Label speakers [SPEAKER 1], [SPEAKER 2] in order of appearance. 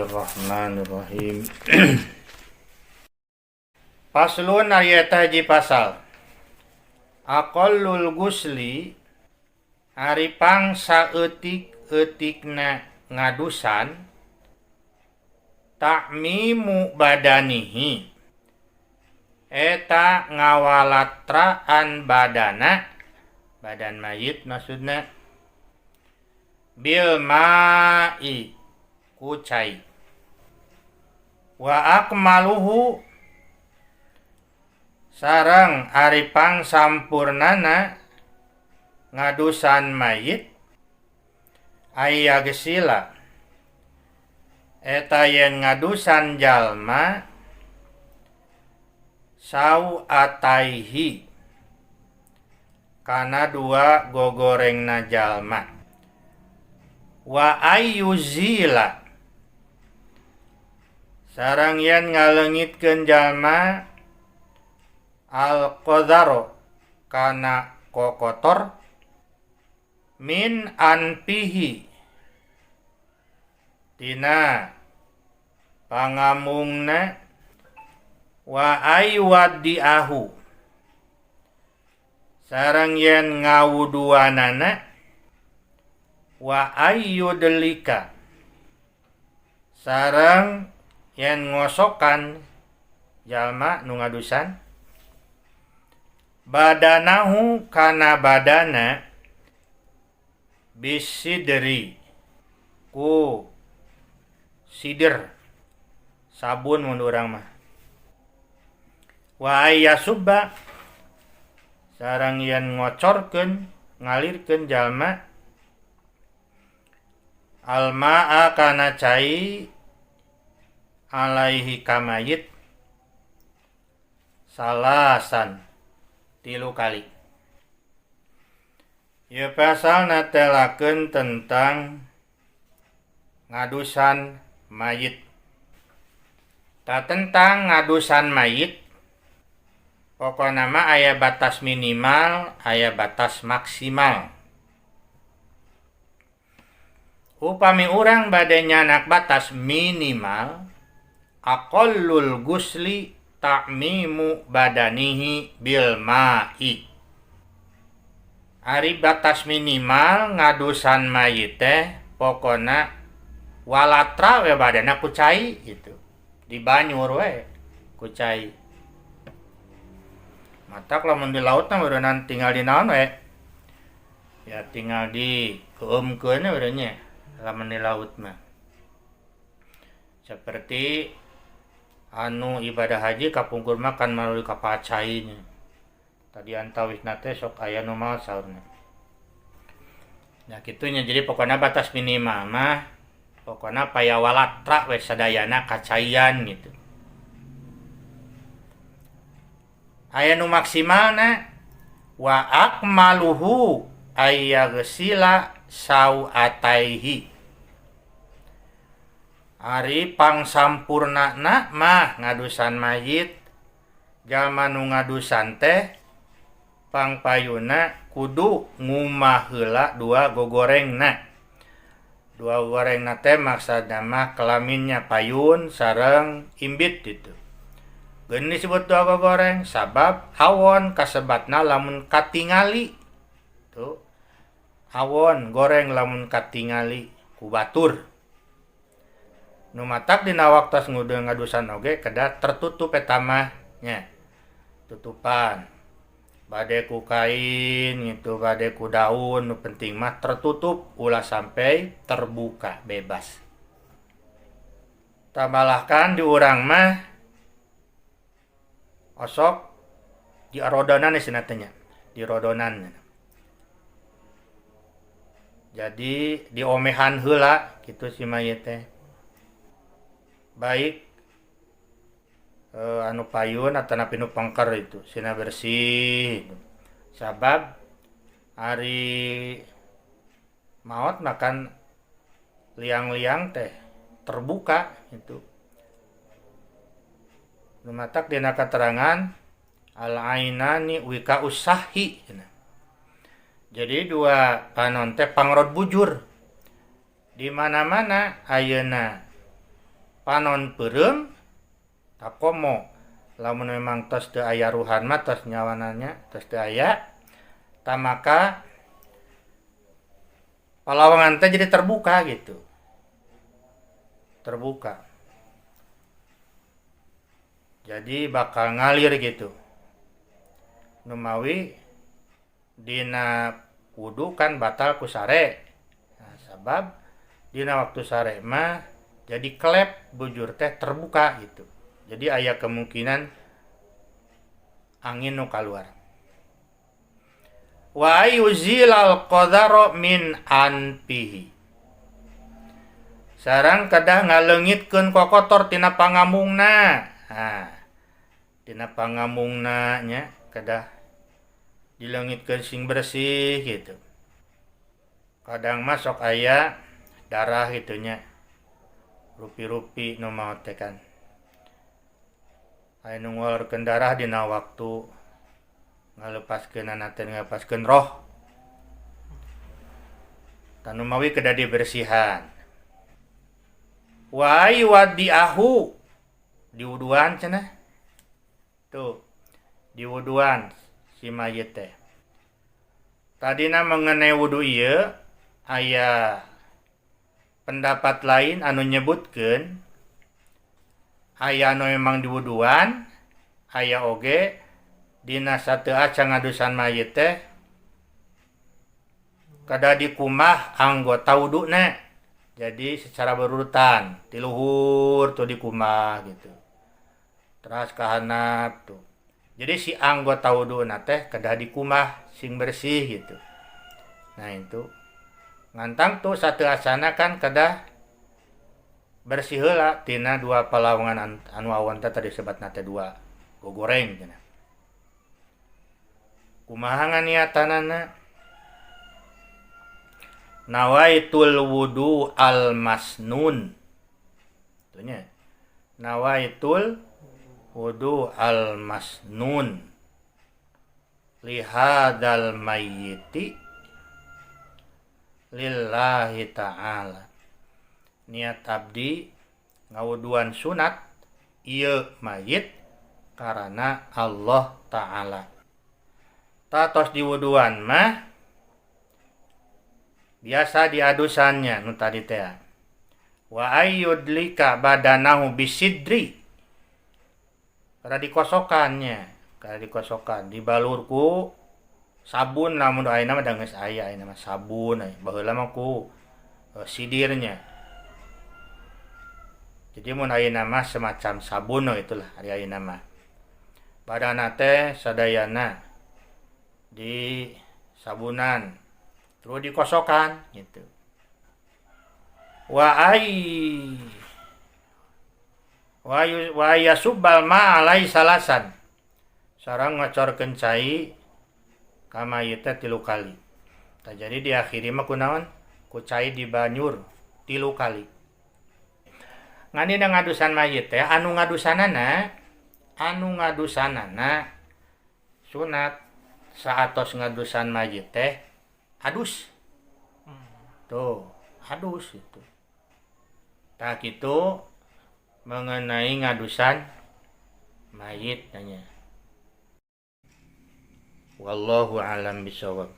[SPEAKER 1] Bismillahirrahmanirrahim. Faslun ari eta hiji pasal. Aqallul gusli ari pang saeutik-eutikna ngadusan ta'mimu badanihi eta ngawalatraan badana badan mayit maksudna bil ma'i ku cai wa akmaluhu sareng ari pang sampurnana ngadusan mayit ayagsila eta yen ngadusan jalma sauataihi kana dua gogorengna jalma wa ayyuzila sareng yen ngaleungitkeun jalma al-qadharo kana kokotor min anfihi tina pangamungna wa aywaddiahu sareng yen ngawuduanana wa ayyudlika sareng yen ngosokan jalma nu ngadusan badanahu kana badana bisidri ku sidir sabun mun urang mah wa ayyasubba sareng yen ngocorkeun ngalirkeun jalma almaa kana cai alaihi kamayit salasan 3 kali. Ieu pasal natelakeun tentang ngadusan mayit. Ta tentang ngadusan mayit pokona mah aya batas minimal, aya batas maksimal. Upami urang bade nyanak batas minimal aqallul gusli ta'mimu badanihi bil ma'i. Ari batas minimal ngadusan mayit teh pokona walatra we badana ku cai gitu. Dibanyur we ku cai. Matak lamun di laut mah meureunnan tinggal di naon we. Ya tinggal di keumkeun we nya lamun di laut mah. Seperti anu ibadah haji kapungkur mah kan melalui kapal cai nya. Tadi antawisna teh sok aya nu maot saurna. Nah kitu nya, jadi pokona batas minimal mah pokona paya walatra we sadayana kacaian gitu. Aya nu maksimalna wa akmaluhu ayyaghsila sauataihi. Ari pangsampurnana mah ngadusan mayit jalma nu ngadusan teh pangpayuna kudu ngumah heula dua gogorengna. Dua gogorengna teh maksudna mah kelaminnya payun sareng imbit gitu. Geun disebut dua gogoreng sabab awon kasebatna lamun katingali. Tuh. Awon goreng lamun katingali ku batur. Nu matak dina waktos ngadusan oge kedah tertutup eta mah nya. Tutupan. Bade ku kain gitu, bade ku daun, nu penting mah tertutup ulah sampai terbuka bebas. Tambalahkan di urang mah osok di rodonan cenah teh nya, di rodonan. Jadi diomehan heula kitu si mayit teh. Baik anu payun atanapi nu pengker itu sina bersih. Sabab ari maot makan liang-liang teh terbuka itu. Nu matak dina katerangan al ainani wika usahi. Jadi dua panon teh pangrod bujur. Di mana-mana ayeuna Panon peureum tah komo lamun memang tos teu aya ruhan mah, tos nyawananya tos teu aya tah, maka palawangan teh jadi terbuka gitu, terbuka, jadi bakal ngalir gitu. Numawi dina wudu kan batal ku sare. Nah, sabab dina waktu sare mah jadi klep bujur teh terbuka gitu, jadi aya kemungkinan angin nu kaluar. Wa yuzilal qadara min anfihi, sareng kedah ngaleungitkeun kokotor tina pangambungna. Nah, tina pangambungna nya kedah dileungitkeun sing bersih gitu. Kadang mah sok aya darah gitu nya, rupi-rupi nu maot teh kan aya nu ngeluarkeun darah dina waktu ngalepaskeunana teh, ngalepaskeun roh. Tah, numawi kedah dibersihan. Wa yuwaddiahu, diwuduan cenah tuh, diwuduan si mayit teh. Tadina mengenai wudu ieu aya pendapat lain anu nyebutkeun aya anu memang diwuduan, aya oge dina sateu acan ngadusan mayit teh kedah dikumbah anggota wuduna, jadi secara berurutan ti luhur tuh dikumbah gitu, teras ka handap tuh. Jadi si anggota wuduna teh kedah dikumbah sing bersih gitu. Nah, itu ngantang tuh sateu acana kan kedah bersih heula tina dua palawangan anu awan teh tadi sebatna teh dua gogoreng cenah. Kumaha nganiatanana? Nawaitul wudu al masnun. Tuh nya. Nawaitul wudu al masnun lihadzal mayyiti lillahi ta'ala. Niat abdi ngawuduan sunat ieu mayit karena Allah Ta'ala. Tah, tos diwuduan mah biasa diadusannya nu tadi teh. Wa ayyudlika badanahu bisidri, kada dikosokannya, kada dikosokan, dibalur ku sabun. Lamun ayeuna mah da geus aya ayeuna mah sabun, baheula mah ku sidirnya. Jadi mun ayeuna mah semacam sabun itulah. Ari ayeuna mah badana teh sadayana di sabunan terus dikosokan gitu. Wa ay wa yasubbal ma alai salasan, sareng ngocorkeun cai ka mayit teh 3 kali. Tah, jadi diakhiri mah kunaon? Ku cai dibanyur 3 kali. Ngan dina ngadusan mayit teh anu ngadusanana sunat saatos ngadusan mayit teh adus. Tuh, adus itu. Tah, kitu mengenai ngadusan mayit nanya. Wallahu alam bisawab.